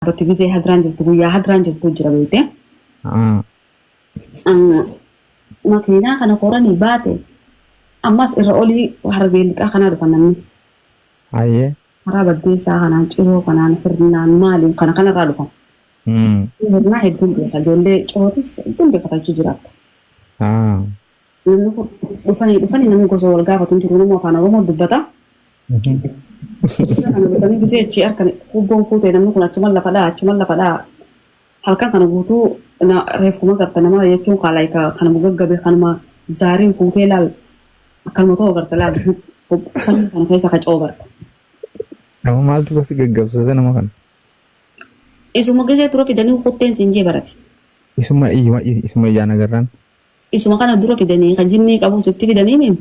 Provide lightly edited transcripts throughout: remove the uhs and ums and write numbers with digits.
Dhaabbatti gizee hadraan jirtu guyyaa hadraan jirtu jira beekte. Makiinaa kana koranii baate ammas irra olii Harargee Lixaa kanaa dhufan namni. Hayyee. Karaa Baddeessaa kanaan, Ciroo kanaan, Hirnaan maaliin kana kanarraa dhufan. Hirnaa hedduun beeka, ijoollee Cirootis hedduun beeka achi jiraatta. Namni kun dhufanii dhufanii namni gosa wal gaafatu hin jiru, namuu afaan Oromoo dubbata. Isa kana dhufanii gisee achii harkan hubboon fuutee namni kun achuman lafa dha'a, achuman lafa dha'a. Halkan kana guutuu reeffuma garta nama jechuun kaalaayika kanuma gaggabe, kanuma zaariin fuutee laal akkanuma ta'u garta laal samii kana keessa faca'u garta. Nama maaltu gosi gaggabsise nama kana? Isuma gisee dura fidanii kutteen siin jee barate. Isuma isuma ijaan agarraan. Isuma kana dura fidanii kan jinnii qabu sitti fidanii miim?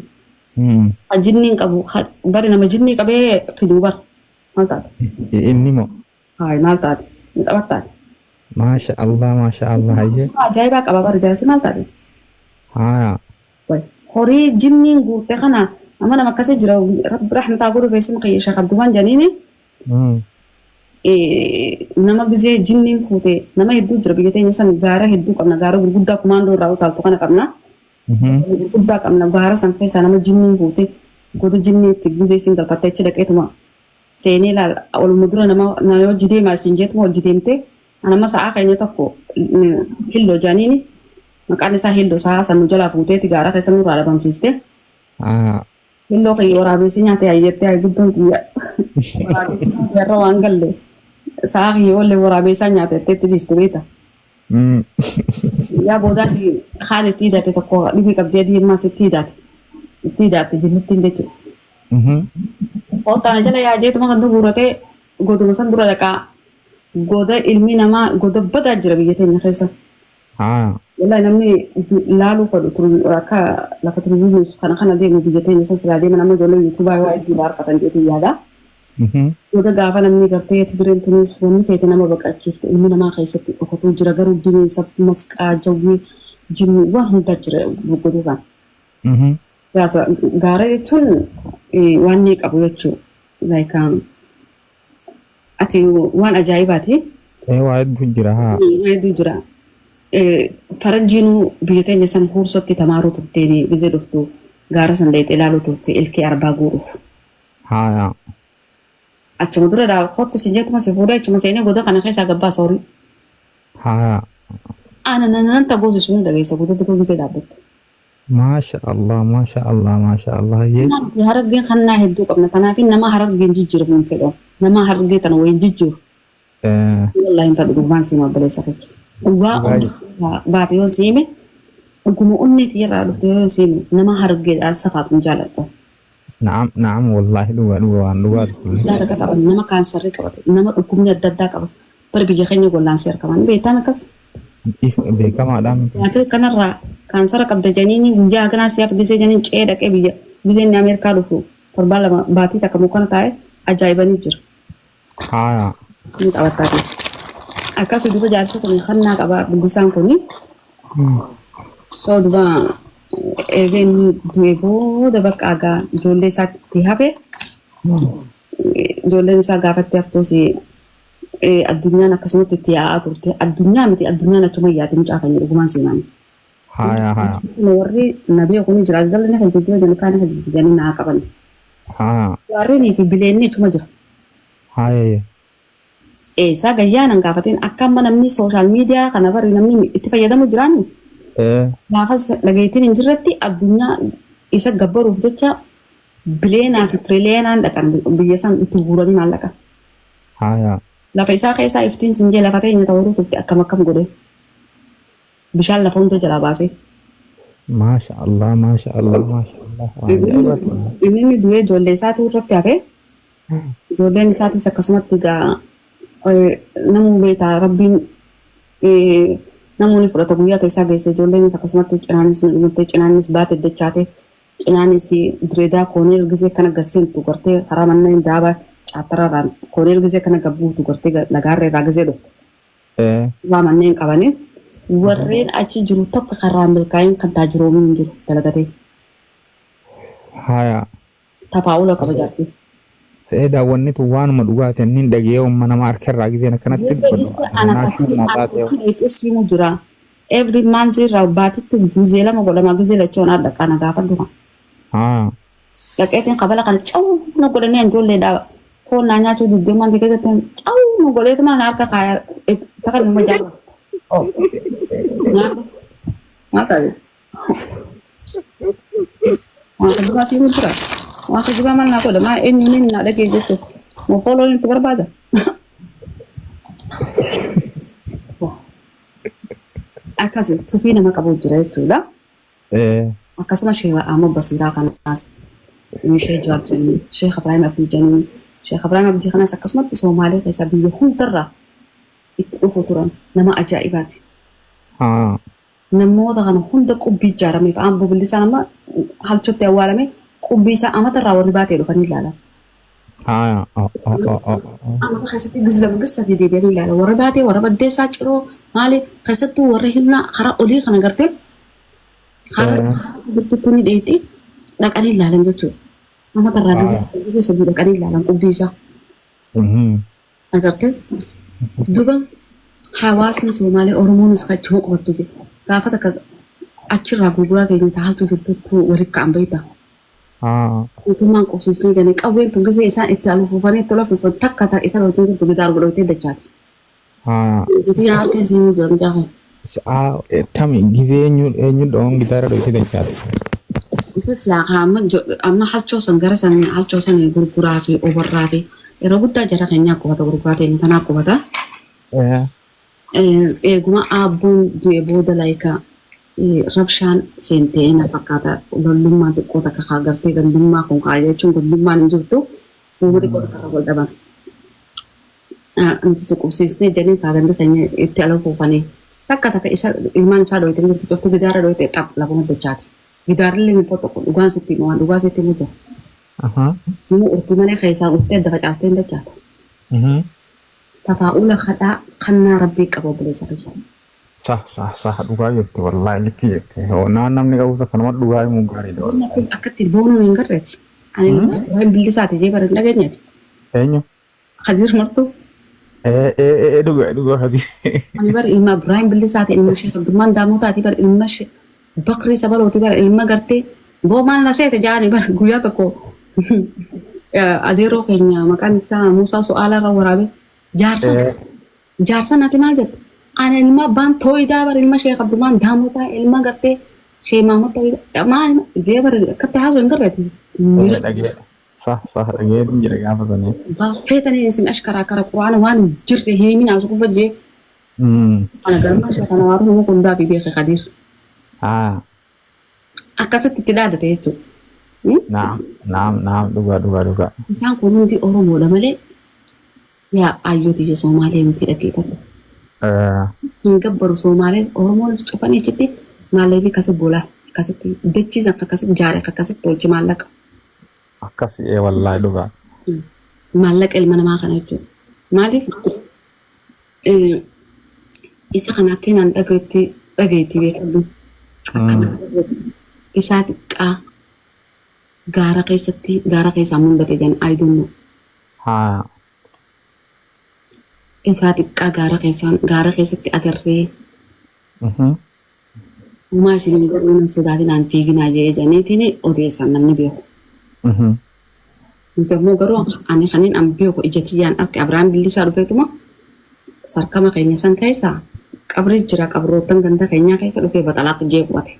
Kan jinniin qabu bari nama jinnii qabee fiduu bar maal taate? Inni moo? Haay, maal taate? Ni taphattaate. Maasha Allah, maasha Allah, hayyee. Ajaa'ibaa qaba bari jaarsi, maal taate? Haa. Way horii jinniin guurte kana nama nama akkasii jira. Rabbi rahmataa godhu, beeksuma kiyya Sheekh Abdumaan janiini. Nama gizee jinniin fuute nama hedduu jira. Biyya teenya san gaara hedduu qabna, gaara gurguddaa kumaandoo irraa utaaltu kana qabna, gurguddaa qabna. Gaara san keessaa nama jinniin fuute goda jinnii itti gizee isin galfatte achi dhaqeetuma seenee laal oluma dura nama nama hojii deemaa isin jeetuma hojii deemte. Anama sa'aa keenya tokko Hilloo jaaniini, maqaan isaa Hilloo, sa'aa san nu jalaa fuuteeti gaara keessa nurraa dhabamsiiste. Hilloo kiyya waraabessi nyaate hayyattee, hay guddoon tiyya waraabessi nyaate har'a waan galle sa'aa kiyya wallee waraabeessaa nyaate jettee itti dhiiste beekta. Yaa boodaa kaan itti hidhate tokko dhibii qabdee adii ammaas itti hidhate. Itti hidhate jinnittiin jechuudha. Koottaa na jala yaa jeetuma kan guuratee goduma san dura dhaqaa, goda ilmi namaa goda badaa jira biyya teenya keessa. Wallahi namni laaluu fedhu akka lafa turizimii kana kana deemu biyya teenya san silaa deeman, amma ijoollee yuutuubaa waa hedduu irraa harkatan jeetiin yaada. Goda gaafa namni gartee Tigireen tunis wanni feete nama baqachiifte ilmi namaa keessatti dhokatuu jira, garuu bineensa masqaa, jawwee, jinni waan hundaa jira goda isaan. Gaara jechuun waan ni qabu jechuudha. Like ati waan ajaa'ibaati. Waa hedduu jira haa. Waa hedduu jira. Faranjiinuu biyya teenya san huursotti tamaaruu turteeni gizee dhuftu gaara san dheexee ilaaluu turte ilkee arbaa guuruuf. Haa. Achuma dura daa kottu si jettuma si fuudhee achuma seenee goda kana keessaa gabbaasa horii. Haa. Ana nan tagoosisu ni dhageessa goda dura gizee dhaabbattu. Maasha Allah, maasha Allah, maasha Allah, hayyee. Harargeen kannaa hedduu qabna. Kanaaf nama Harargeen jijjiiramu hin fedhu. Nama Harargee tana wayiin jijjiiru. Wallahi hin fedhu, dhugumaan siima obboleessa kee. Dhugaa baate yoo siime, dhuguma onnee tiyyarraa dhufte yoo siime, nama Harargeedhaan safaatu hin jaaladhu. Na'am, na'am, wallahi dhugaa dhugaa waan dhugaa. Addaa takka qaban, nama kaansarii qabate, nama dhukkubni adda addaa qaba. Bara biyya keenya gollaansii argaman beektaan akkas. Beekamaadhaan. Nyaata kanarraa kaansara qabda janiini guyyaa haganaa si'aaf gisee janiin ce'ee dhaqee biyya gisee inni Ameerikaa dhufu torbaan 2 baatii takka mukkana taa'e ajaa'ibanii jira. Haa. Ni qabataa jira. Akkasii duba jaarsi kun kannaa qaba guddisaan kuni. So duba eegee inni du'e booda bakka agaa ijoollee isaatti hafe, ijoolleen isaa gaafatti haftuus addunyaan akkasumatti itti yaa'aa turte. Addunyaa miti, addunyaan achuma yaate mucaa keenya, dhugumaan seenaan. Haa haa. Warri na beeku ni jira. Jalli ni kan jijjiiranii jedhanii kaan kan jijjiiranii naa qaban. Haa. Gaarreenii fi bileenni achuma jira. Haa. Eessaa gayyaanan gaafateen akka amma namni social media kana bari namni itti fayyadamu jiraani. Gaafas dhageettiin hin jirretti addunyaa isa gabbaruuf jecha bileenaa fi tiriliyoonaan dhaqan biyya san itti guuranii maallaqa. Haa. Lafa isaa keessaa iftiin sinjee lafa teenya ta'uu turte akkam akkam godhe. Bishaan lafa hunda jalaa baasee. Maasha Allah, maasha Allah, maasha Allah. Waan ajaa'ibaati. Inni inni du'ee ijoollee isaatu irratti hafe. Ijoolleen isaatis akkasumatti egaa namuu beektaa rabbiin namoonni fudhata guyyaa ta'e isaa geesse. Ijoolleenis akkasumatti cinaanis nu dhumatte, cinaanis baate dachaate, cinaanis direedaa kooneel gisee kana gasseentu gartee karaa manneen daaba caattaraarraan kooneel gisee kana gabbuutu gartee lagaarra irraa gisee dhufte. Waa manneen qabanii warreen achi jiru tokko karraa milkaa'in kan taajiroomiin hin jiru dalagatee. Haa. Tafaa'ula qaba jaarsi. Ta'ee daawwannitu waanuma dhugaati inni dhaga'ee uumma nama harka irraa giseen akkanatti Jecha dubbatu. isa ana Naashuu fakkii mataa ana ta'e. fakkii siimu jira. Every month irraa baatitti gizee lama godhama, gizee lachoon adda kana gaafadhu kan. Haa. Dhaqeetiin qabala kana caw nu godhanii ijoolleedha. Foon naa nyaachuu diddee manti keessatti caw nu godheetuma na harka kaaya taka numa jaallatu. Nyaata. Maal taate? Waan kijibaa siimu jira. Waan kijibaa maal naa godha? Maal eenyuun naa dhagee jechuuf? Moo fooloon itti barbaada? Akkasuma tufii nama qabu jira jechuudha. Akkasuma Sheekh Ahmad Basiiraa kanaas, Sheekh Jawaar jedhanii, Sheekh Ibrahim Abdii jedhanii, Sheekh Ibrahim Abdii kanaas akkasumatti Soomaalee keessaa biyya hundarraa itti dhufu turan, nama ajaa'ibaati. Namoota kana hunda qubbii ijaarameef Abboo Billisaan amma halchotti awwaalame, qubbii isaa amatarraa warri baatee dhufanii ilaalan. Haa. Oh, oh, oh, oh, oh. Amata keessatti gis lama gis sadii deebi'anii ilaalan. Warra baatee, warra baddeessaa, ciroo maali, keessattuu warra hilnaa karaa olii kana gartee hara jirtutti ni dheetti dhaqanii ilaalan jechuudha. Amatarraa gis sadii dhaqanii ilaalan qubbii isaa. Agartee, duba hawaasni Somaalee Oromoonis achuma qubattu jira. Gaafa takka achirraa gurguraa keenya taaltu jirtutti walitti ka'an beektaa. Mootummaan qubsiisnee jedhanii qawween tun gisee isaan itti alufuufanii itti olafuufan takka ta isa wajjin jirtu gidaar godhatee dachaati. Jitii harka isin jira mucaa kun. Tami gisee eenyu eenyu dhoon gitaara dhoyte dachaate? Isa silaa amma amma halchoo san gara san halchoo san gurguraa fi obarraa fi yeroo guddaa jara keenyaa qubata, gurguraa teenya tanaa qubata. Eeguma aabboon du'e booda laayika rabshaan seentee na fakkaata, lollummaa xiqqoo takka kaa gartee gandummaa kun kaa jechuun gandummaan hin jirtu, uuma xiqqoo takka irra wal dhaban. Nuti qubsiisnee jedhanii kaa gandi keenya itti ala fuufanii takka takka isa ilmaan isaa dhoyte jirtu cuftu gidaara dhoyte xap lafuma dachaati. Gidaarillee hin fotoqu, dhugaan sitti himu, waan dhugaa sitti himu jira. Nama urtii malee keessaa urtee adda facaastee hin dachaata. Tafaa'ula kadhaa kannaa rabbii qaba, obboleessa kiyya. Sah sah sah, dhugaa jette, wallaahi likki jette. Naan namni qabus akkanuma dhugaa himuu gaariidha Wanni wallaahi. kun akkatti boonuu hin garreeti. Ani waan billisaati jee bara hin dhageenyeeti. Eenyu? Khadiir Martuu. Ee ee ee, dhugaa dhugaa hadi. Ani bara ilma Ibrahim Billisaati, ilma Sheekh Abdurrahman Daamotaati, bara ilma Sheekh Bakrii Sabalooti, bara ilma gartee boo maal na seete jaani bara guyyaa tokko adeeroo keenya maqaan isaa Muusaa Su'aala irra waraabe jaarsa jaarsa nati maal jette, ani ilma abbaan tooyidaa, bara ilma Sheekh Abdurrahman Daamotaa, ilma gartee Sheekh Mahmud Tooyidaa maal jee bara akkatti haasoo hin garreeti. Dhagee. Sah sah, dhagee jira gaafa sanii. Feetanii isin ashkaraa kara quraana waan hin jirre hin himin asu kufa jee. Ana galma ishee kana waan nama hundaa fi beeke Khadiir. Akkasitti itti dhaadate jechuudha. Naam naam naam, dhugaa dhugaa dhugaa. Isaan kun hundi Oromoodha malee yaa ayyooti ija Somaalee miti, dhaggeeffadhu. Hin gabbaru Somaalees Oromoonis cufanii achitti maallaqni akkasi bulaa, akkasitti dachiisan, akkasitti jaare, akkasitti tolche maallaqa. Akkas ee, wallaahi dhugaa. Maallaqa ilma namaa kana jechuudha. Maaliif isa kana akkanaan dhageetti dhageetti beekadhu. Akkana isaa xiqqaa gaara keessatti gaara keessaa mul'ate jedhan, I don't know. Isaa xiqqaa gaara keessaan gaara keessatti agarree uumaa isin hin godhuu nan sodaatinaan fiiginaa jee jedhaniitiin odeessan namni beeku. Nuti ammoo garuu ani kanin an beeku ija tiyyaan arge Abiraam Billisaa dhufeetuma sarkama keenya san keessa qabri jira, qabroottan ganda keenyaa keessa dhufee baxalaa jee qubate.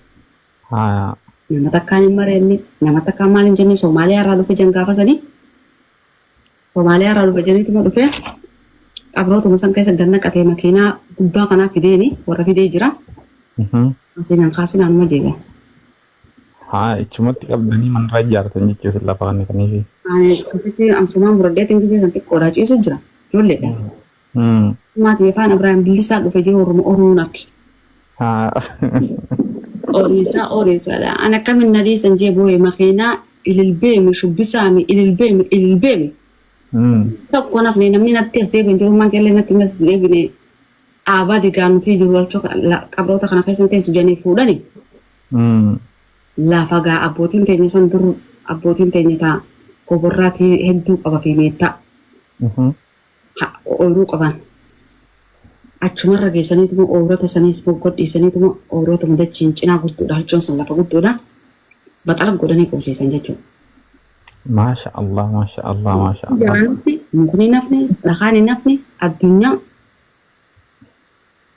Nama takkaan hin mareenne, nama takkaan maal hin jenne, Soomaaliyaa irraa dhufe jan gaafa sanii. Soomaaliyaa irraa dhufe jeniituma dhufee qabrootuma san keessa ganna qatee makiinaa guddaa kanaa fideeni warra fidee jira. Asiin kaasinaan jeega. Haa, ichumatti qabdanii manarra ijaartan jechuun lafa kannitaniifi. Ani akkasitti amsumaan muradheetiin gisee san xiqqoodhaa ciisu jira. Ijoolleedha. Maatii afaan Ibrahim Billisaa dhufe jee Oromoo Oromoon arge. Oreessaa oreessaadha. Ani akkamin na dhiisan jee boo'e, makiinaa ililbeemi shubbisaami ililbeemi ililbeemi. Tokko nafne namni natti as deebiin jiru man kellee natti as deebine aabaa digaa nuti jiru walchoo qabroota kana keessan teessu jedhanii fuudhani. Lafa gaa abbootiin teenya san dur abbootiin teenya taa Oborraatii hedduu qaba fi meettaa ooyiruu qaban. Achumarra geessaniituma ooyirota saniis moggodhiisaniituma ooyirota dachiin cinaa guddoodha halchoon sun lafa guddoodha. Baxala godhanii qubsiisan jechuudha. Maasha Allah, maasha Allah, maasha Allah. Jaraanitti mukni nafni, dhakaan hin nafni, addunyaa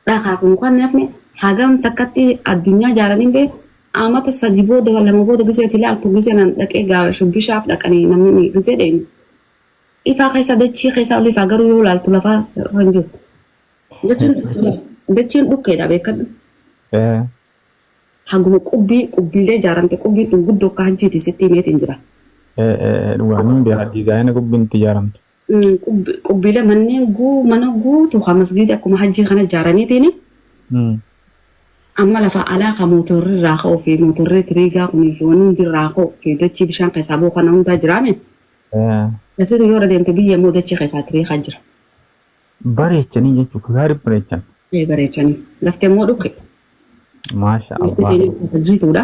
dhakaa fi mukaan hin nafni hagam takkatti addunyaa ijaaranii beeku. Amata 3 booda 2 booda gisee itti ilaaltu gisee nan dhaqee gaa shubbishaaf dhaqanii namni gisee dheenu. Ifaa keessa dachii keessaa ol ifaa garuu yoo ilaaltu lafaa irra hin jiru. Dachiin dachiin dhukkeedha beekadhu. Haguma qubbii qubbiilee ijaaramte qubbiin tun guddoo akka hajjiiti sitti himeetiin jira. Dhugaa nin beeka diizaayina qubbiin itti ijaaramtu. Qubbiilee manneen guu mana guutuu kan masgiida akkuma hajjii kana ijaaraniitiin amma lafa alaa kan mootorri irraa ka'uu fi mootorri tiriigaa kunii fi wanni hundi irraa ka'u fi dachii bishaan keessaa bu'u kana hundaa jiraame. Lafti tun yoo irra deemte biyya immoo dachii keessaa tiriikaa jira. Bareechanii jechuudha. Gaarii bareechan. Ee bareechanii. Lafti ammoo dhukke. Maasha Lafti Allah. keenya lafa jiituudha.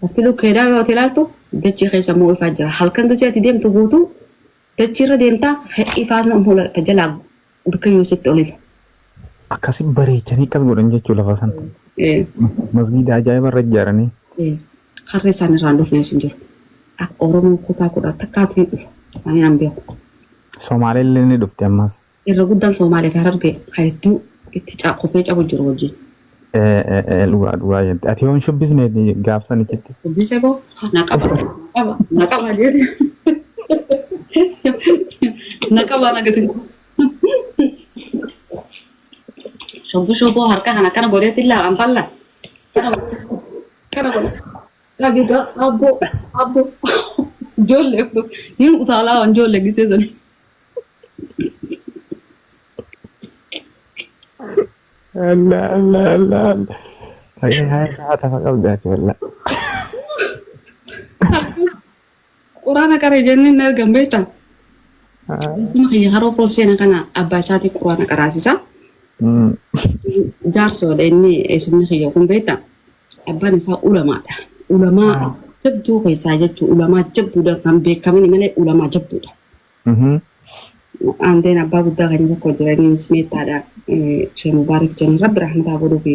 Lafti dhukkeedha yoo ati ilaaltu dachii keessa immoo ifaa jira. Halkan gisee ati deemtu guutuu dachii irra deemtaa ifaan immoo lafa jalaa bakka iyyuu sitti ol ifa. Akkasi bareechanii akkas godhan jechuu lafa san. Ee. Masgiida ajaa'iba irra ijaaranii. Ee. Harri isaan irraan dhufne sun jiru. Akka Oromoo kutaa kudha takkaatiin dhufa. Ani nan beeku. Somaalee illee ni dhufte ammas. Irra guddaan Somaalee fi Harargee ka hedduu itti kufee cabu jiru wajjin. Dhugaa dhugaa jette. Ati yoon shubbisne gaafsan ichitti. Shubbise boo na qaba na qaba na qaba jedhe. Na qaba na gati. Shubbisuu boo harka kana akkana godheetti ilaalan falla. Kana godhe kana godhe. Qabiga abbo abbo ijoollee hin utaalaa waan ijoollee gisee sani. Allah Allah Allah Allah. Hayya hayya sa'a tafa qabdi ati wallah. Quraana qaree jenneen na ergan beektaa? Isuma kiyya haroo foolseena kana abbaa isaatii quraana qaraasisa. Jaarsoodha inni eessumni kiyya kun beektaa? Abbaan isaa ulamaadha. Ulamaa jabduu keessaa jechuun ulamaa jabduudha kan beekamini malee ulamaa jabduudha. Aanteen abbaa guddaa keenya tokko jira innis meettaadha. Shee Mubaarak jedhanii rabbi rahmataa godhuu fi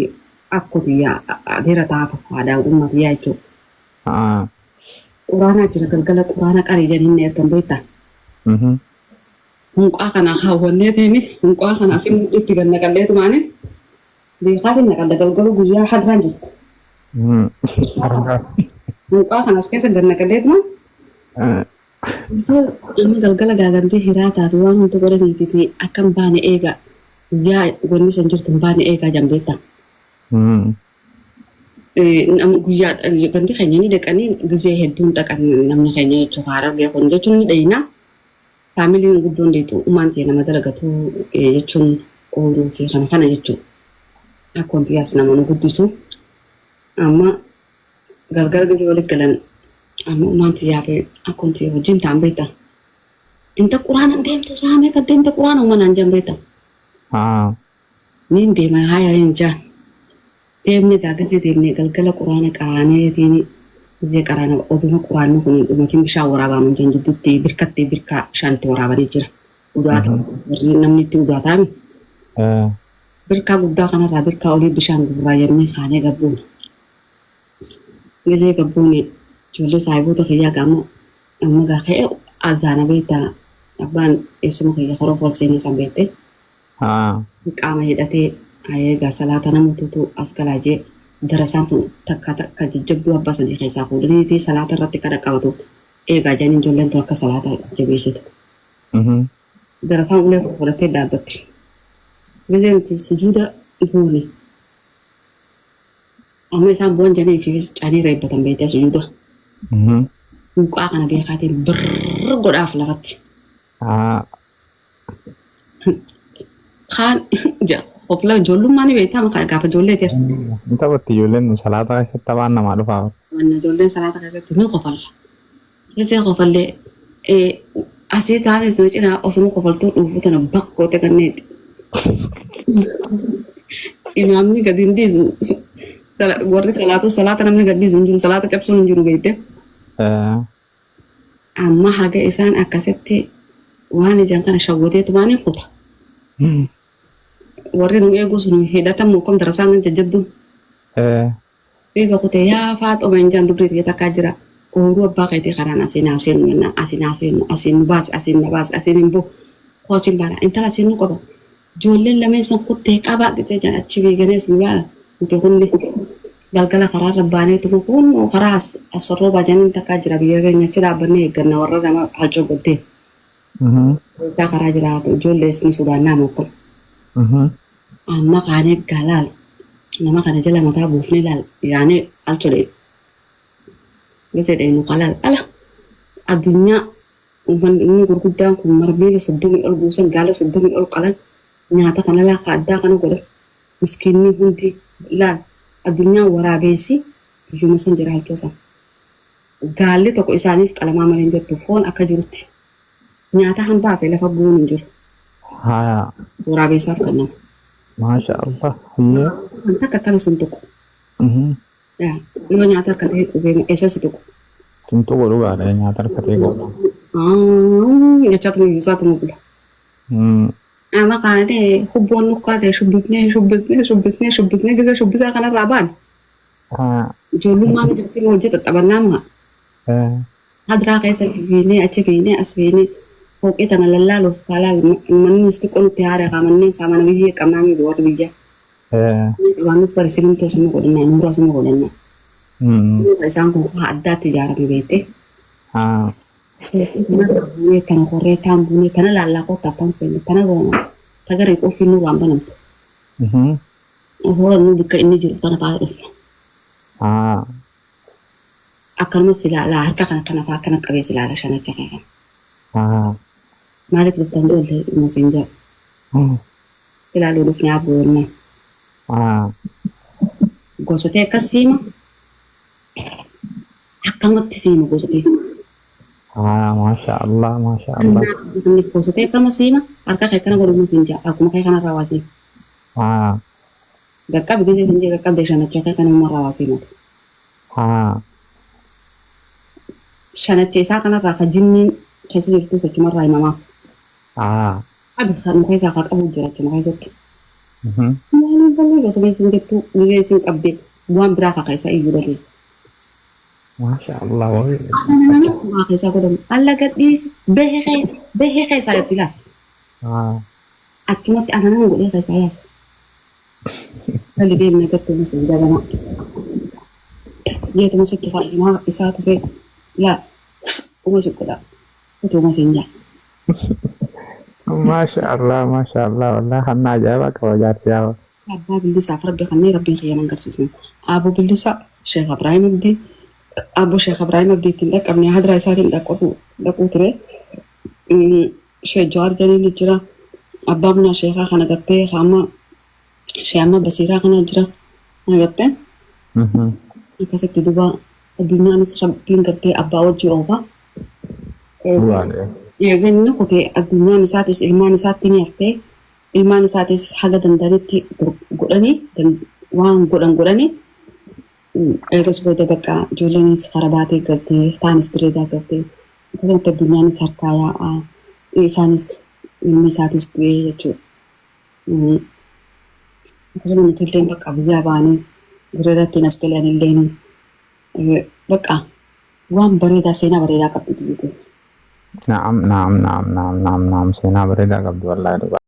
akkoo tiyyaa adeera ta'aaf haadha umma tiyyaa jechuudha. Quraanaa jira galgala quraana qarii jedhanii inni ergan beektaa? Hunqaa kana kaawwanneetiin hunqaa kana asii mudhiitti gad naqalleetumaani beekaatiin naqalla galgalu guyyaa hadraan jirtu. Hunqaa kana as keessa gad naqalleetuma amma galgala gaagantee hiraataa fi waan hunda godhaniiti akka hin baane eegaa guyyaa wanni san jirtu hin baane eegaa jan beektaa. Guyyaa ganti keenya ni dhaqanii gizee hedduun dhaqan namni keenya jechuudha Harargee kun jechuun ni dhayina. Faamiliin guddoon deetu umaan ta'e nama dalagatu jechuun ooyiruu fi kana kana jechuudha. Akka wanti yaas nama nu guddisu. Amma galgala gizee walitti galan amma umaan xiyyaa fi akka wanti wajjin ta'an beektaa. Inta quraana deemte saamee kan deemte quraana uumanaan jedhan beektaa. Niin deema haya hin jaan. Deemne gaa gizee deemne galgala quraana qaraaneetiin gizee qaraana oduma quraanni kun hin dhumatin bishaan waraabaa nuun jedhan jidduutti birkatti birkaa bishaan itti waraabanii jira. Udaata warri namni itti udaataami. Birkaa guddaa kanarraa birkaa olii bishaan guurraa jennee kaanee gabbuune. Gizee gabbuune ijoollee saahiboota kiyyaa gaama amma gaa ka'e azaana beektaa abbaan eessuma kiyya koroo foolseenee san beekte. Qaama hidhatee egaa salaata namootatu as galaa jee darasaan tun takka takka jajjabduu abbaa sadii keessaa fuudhaniiti salaata irratti kadha qabatu eegaa jedhanii ijoolleen tun akka salaata jabeessitu. Darasaan ulee fudhattee dhaabbatti. Gizee nuti sujuuda buune amma isaan bu'an jedhanii fi canii reebbatan beektee sujuuda. Muqaa kana beekaatiin birr godhaaf lafatti. Kaan ja of la ijoollummaa ni beektaa maqaa gaafa ijoollee jira. Ni taphatti ijoolleen salaata keessatti taphaan namaa dhufaa. Wanna ijoolleen salaata keessatti ni kofalla. Gisee kofallee asii taanis nu cinaa osuma kofaltuu dhuufuu tana bakkoote kanneen. Imaamni gadi hin dhiisu. Warri salaatu salaata namni gadi dhiisu hin jiru salaata cabsuun hin jiru beekte. Amma haga isaan akkasitti waan ijaan kana shawwateetumaan hin kuta. Warri nu eegu sun hidhatan moo kam darasaan kan jajjabduun. Eega kutee yaa faaxoma hin jaan dubrii tiyya takkaa jira. Ooyiruu abbaa keetii karaan asiin haa seennu jennaan asiin haa seennu asiin nu baasi asiin na baasi asiin hin bu'u. Koo asiin baana intala asiin nu qaba. Ijoolleen lameen san kuttee qabaa gitee jaan achi fiiganii as nu laalan. Nuti kunni galgala karaarra baaneetuma kun karaa as asarroobaa jedhaniin takkaa jira biyya keenya achi dhaabbannee eegganna warra nama halcoo galtee. Isaa karaa jiraatu ijoollees ni sodaannaa mokkol. Amma kaanee galaal nama kana jala mataa buufnee laal yaanee halcho dheenu. Gise dheenu kalaal ala addunyaa uummanni gurguddaan kun marmiila 30 ol buusan gaala 30 ol qalan nyaata kana laa ka addaa kana godhan miskiinni hundi laal addunyaan waraabeessi biyyuma san jira halchoo san. Gaalli tokko isaaniif qalamaa malee hin jirtu foon akka jirutti nyaata hambaa fi lafa bu'uun hin jiru. Haya. Waraabeessaaf kennama. Maasha Allah. Hayyee. Kan takka akkana sun tuqu. Yoo nyaata harka ta'e qubee eessa si tuqu. Sin tuqu dhugaadha nyaata harka ta'e qofa. Jechaatuma yuusaatuma bula. Amma kaanee hubboon nukkaa ta'e shubbisnee shubbisnee shubbisnee shubbisnee gisa shubbisaa kanarraa baane. Ijoollummaan jirti hojii xaxxabannaa maa. Hadraa keessa fiinee achi fiinee as fiinee fooqii tana lallaaluuf kaalaal manni xiqqoo nutti haara kaa manneen kaa mana biyyee qabnaa miidhu warri biyyaa. Qabaannus bari simintoo suma godhannaa nuuraa suma godhannaa. Isaan kun kaa addaatti ijaarame beektee. Fooqii kanarra buunee tana korree taan buunee tana laallaa kottaa tan seenne tana goona tagaree qulfiin nurraan banamtu. Hora nu bakka inni jiru tana fa'aa dhufna. Akkanuma si ilaalaa harka kana kana fa'aa akkana qabee si ilaala shanacha kana. Maaliif dhuftan ijoollee dhuma siin jedha. Ilaaluu dhufne abboo jennaan. Gosatee akkas siima. Akkamatti siima gosatee. Maasha Allah maasha Allah. Gosatee akkama siima harka kee akkana godhu siin jedha akkuma kee kanarraa waa siima. Qaqqabi gisee siin jedha qaqqabdee shanacha kee kana umarraa waa siimatu. Shanacha isaa kanarraa ka jinniin keessa jirtus achumarraa himamaaf. Qabi kan keessaa ka qabu jira achuma keessatti. Maaliin ballee osoo isin jettu gisee isin qabde waan biraa ka keessa iyyuu dhageessa. Maasha Allah. Waa keessaa godhamu. Alla gadhiisi bahee bahee keessaa jetti laata. Achumatti ananan godhee keessaa yaasu. Gali deemna gartuu masin jabana. Jeetuma sitti faayimaa isaa tufee laa uma si godha. Utuma siin jaa. Maasha Allah maasha Allah wallahi hanna ajaa'ibaa qaba jaarsi yaa. Abbaa Billisaaf rabbi kanneen rabbiin kiyya nan garsiisne. Abboo Billisaa Sheekh Ibraahim Abdii Abboo Sheekh Ibraahim Abdii ittiin dhaqqabne hadraa isaatiin dhaquu ture. Sheekh Jawaar Jaliil jira. Abbaa Munaa Sheekhaa kana gartee amma Sheekh amma Basiiraa kana jira. Agartee akkasitti duuba addunyaanis rabbiin gartee abbaa wajji oofa. Eega inni kutee addunyaan isaatis ilmaan isaatti ni haftee ilmaan isaatis haga danda'anitti godhanii waan godhan godhanii eegas booda bakka ijoolleenis kara baatee galtee taanis direedaa galtee akkasumatti addunyaanis harkaa yaa'aa isaanis ilmi isaatis du'ee jechuudha. Akkasuma nuti illee bakka biyyaa baanee direedaatti as galee anilleen bakka waan bareedaa seenaa bareedaa qabdi biyyi teenya. Naam naam naam naam naam naam seenaa bareedaa qabdi wallahi dhugaa.